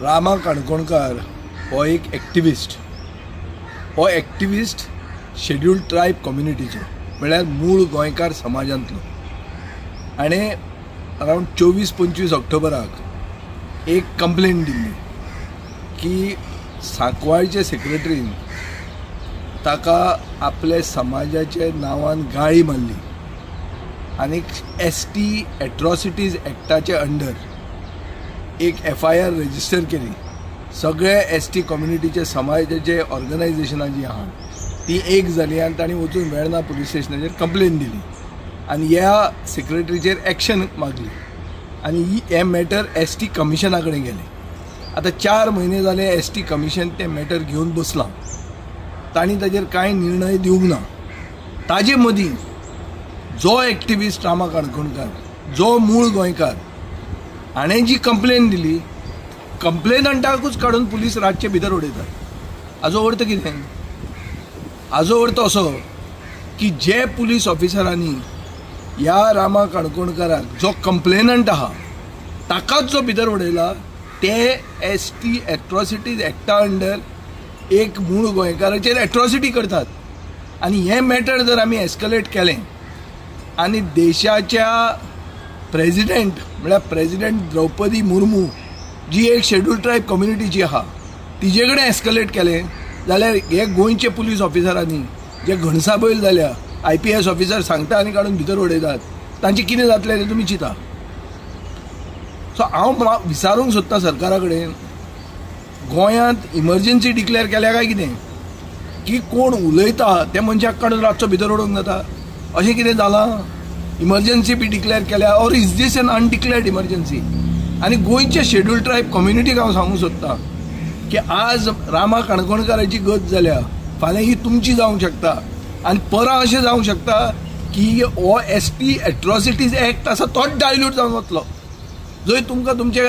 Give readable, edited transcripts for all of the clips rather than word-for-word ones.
रामा काणकोणकार हो एक एक्टिविस्ट. हो एक्टिविस्ट शेड्युल्ड ट्रायब कम्युनिटीचो, म्हळ्यार मूळ गोंयकार समाजांतलो. आनी अरावंड 24-25 ऑक्टोबराक एक कंप्लेन दिल्ली की सांकवाळचे सेक्रेटरीन ताका आपल्या समाजाच्या नांवान गाळी मारली आनी एस टी एट्रॉसिटीज एक्टाचे अंडर एक FIR register केली. सगळे एस टी कम्युनिटीचे समाजाचे ऑर्गनायझेशनां जी आहा ती एक जाली आनी तांणी वचून वेर्णा पुलीस स्टेशनाचेर कंप्लेन दिली आनी ह्या सेक्रेटरीचेर एक्शन मागली आनी हें मॅटर एस टी कमिशना कडेन गेलें. आतां 4 म्हयने जाले एस टी कमिशन तें मॅटर घेवन बसलां. तांणी ताजेर कांय निर्णय दिवंक ना. ताजे मदीं जो एक्टिविस्ट रामा काणकोणकार, जो मूळ गोंयकार, हाणें जी कंप्लेन दिली, कंप्लेनंटाकूच काडून पुलीस रातचे भितर उडयतात. हाजो अर्थ कितें? हाजो अर्थ असो की जे पुलीस ऑफिसरांनी ह्या रामा काणकोणकाराक जो कंप्लेनंट आहा ताकाच जो भितर उडयला ते एस टी एट्रॉसिटीज एक्टा अंडर एक मूळ गोंयकाराचेर एट्रॉसिटी करतात. आनी हें मॅटर जर आमी एस्कलेट केलें आनी देशाच्या प्रेजिडेंट म्हळ्यार प्रेजिडेंट द्रौपदी मुर्मू जी एक शेड्युल्ड ट्रायब कम्युनिटीची आहा तिजे कडेन एस्कलेट केलें जाल्यार हे गोंयचे पुलीस ऑफिसरांनी जे घणसाबैल जाल्या, IPS officer सांगता आनी काडून भितर उडयतात, तांचें कितें जातलें तें तुमी चिंता. सो हांव विचारूंक सोदतां सरकारा कडेन, गोंयांत इमर्जन्सी डिक्लेअर केल्या काय कितें की कोण उलयता त्या मनशाक काडून रातचो भितर उडोवंक जाता? अशें कितें जालां? इमर्जन्सी बी डिक्लेअर केल्या or is this an undeclared emergency? आनी गोंयचे शेड्युल्ड ट्रायब कम्युनिटीक हांव सांगूंक सोदतां की आज रामा काणकोणकाराची गत जाल्या, फाल्यां ही तुमची जावंक शकता आनी परां अशें जावंक शकता की हो एस टी एट्रॉसिटीज एक्ट आसा तोच डायल्यूट जावन वतलो, जंय तुमकां तुमच्या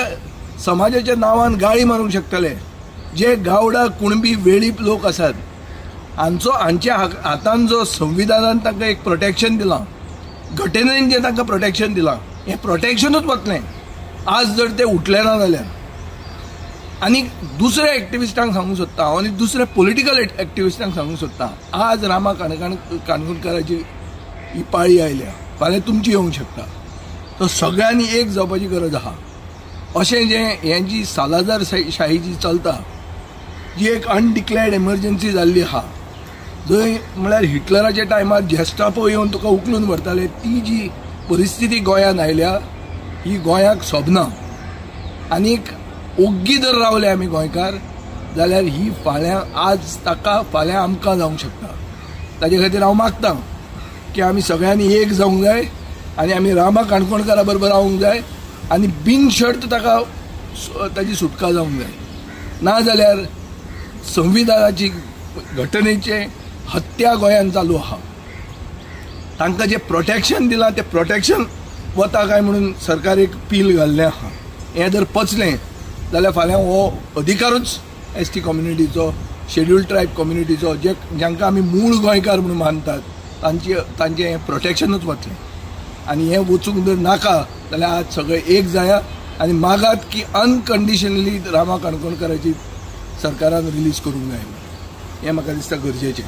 समाजाच्या नांवान गाळी मारूंक शकतले. जे गावडा, कुणबी, वेळीप लोक आसात हांचो हांच्या हातान जो संविधानान तांकां एक प्रोटेक्शन दिलां, घटनेन जें तांकां प्रोटेक्शन दिलां, हें प्रोटेक्शनूच वतलें आज जर ते उठले ना जाल्यार. आनी दुसऱ्या एक्टिविस्टांक सांगूंक सोदता हांव आनी दुसऱ्या पॉलिटिकल एक्टिविस्टांक सांगूंक सोदता, आज रामा काणकोणकाराची ही पाळी आयल्या, फाल्यां तुमची येवंक शकता. तो सगळ्यांनी एक जावपाची गरज आहा. अशें जें हें जी सालाजार शाही जी चलता, जी एक अनडिक्लेअर्ड एमर्जन्सी जाल्ली आहा, जंय म्हळ्यार हिटलराच्या टायमार जेस्टापो येवन तुका उखलून व्हरताले, ती जी परिस्थिती गोंयांत आयल्या ही गोंयाक सोबना. आनीक ओग्गी जर रावले आमी गोंयकार जाल्यार ही फाल्यां आज ताका फाल्यां आमकां जावंक शकता. ताजे खातीर हांव मागतां की आमी सगळ्यांनी एक जावंक जाय आनी आमी रामा काणकोणकारा बरोबर रावंक जाय आनी बिनशर्त ताका ताजी सुटका जावंक जाय. ना जाल्यार संविधानाची घटनेचे हत्या गोंयांत चालू आहा. तांकां जें प्रोटेक्शन दिलां तें प्रोटेक्शन वता काय म्हणून सरकार एक पील घाल्लें आहा. हें जर पचलें जाल्यार फाल्यां हो अधिकारूच एस टी कम्युनिटीचो, शेड्युल्ड ट्रायब कम्युनिटीचो, जे जांकां आमी मूळ गोंयकार म्हणून मानतात तांचें हें प्रोटेक्शनूच वतलें. आनी हें वचूंक जर नाका जाल्यार आज सगळे एक जाया आनी मागात की अनकंडिशनली रामा काणकोणकाराची सरकारान रिलीज करूंक जाय. हें म्हाका दिसता गरजेचें.